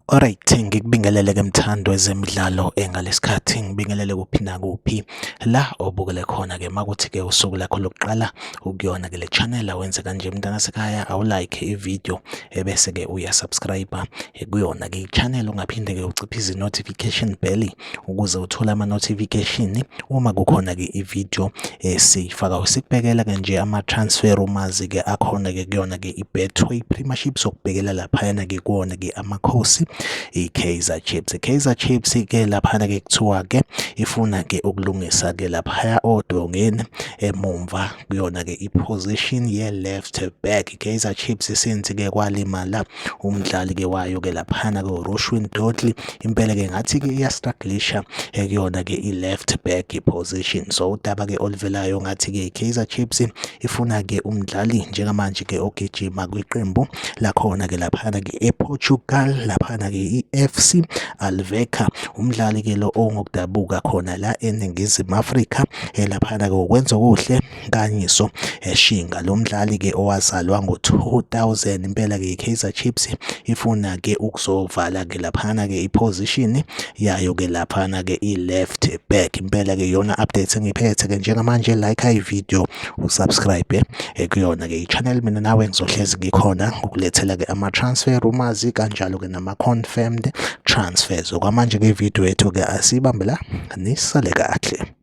Alright, ngikubingelele ke mthandi wezemidlalo ngalesikhathi ngibingelele kuphi nakuphi la obukele khona ke makuthi ke usuku lakho lokuqala ukuyona ke le channel awenze kanje mntana sekhaya awulike i-video ebese ke uyasubscribe kuyona ke i-channel ungaphinde ke uciphize i-notification bell ukuze uthole ama-notification uma kukhona-ke i-video esiyifakayo. Sikubhekela-ke nje ama-transfer rumors-ke akhona-ke kuyona-ke i-Betway Premiership, sokubhekela laphayana-ke kuwona-ke Amakhosi i-Kaizer Chiefs. I-Kaizer Chiefs-ke laphana-ke kuthiwa-ke ifuna-ke ukulungisa-ke laphaya odongeni emumva kuyona-ke i-position ye-left back. I-Kaizer Chiefs since-ke kwalimala umdlali-ke wayo-ke laphana-ke uRushwin Dortley, impela-ke ngathi-ke iyastrugglisha kuyona-ke i-left back position. So udaba-ke oluvelayo ngathi-ke i-Kaizer Chiefs ifuna-ke umdlali njengamanje-ke ogijima kwiqembu lakhona-ke laphana-ke ePortugal, laphana-ke i-FC Alverca. Umdlali-ke lo ongokudabuka khona la eNingizimu Afrika laphana-ke ukwenza okuhle Nkanyiso Shinga. Lo mdlali-ke owazalwa ngo-2000, impela-ke i-Kaizer Chiefs ifuna-ke ukuzovala-ke laphana-ke i-position yayo-ke laphana-ke i-left back. Impela-ke iyona update engiyiphethe-ke njengamanje. Like i-video, usubscribe kuyona-ke i-channel. Mina nawe ngizohlezi ngikhona ngokulethela-ke ama-transfer rumors kanjalo-ke nama-confirmed transfers. Okwamanje-ke i-video yethu-ke asiyibambe la, nisale kahle.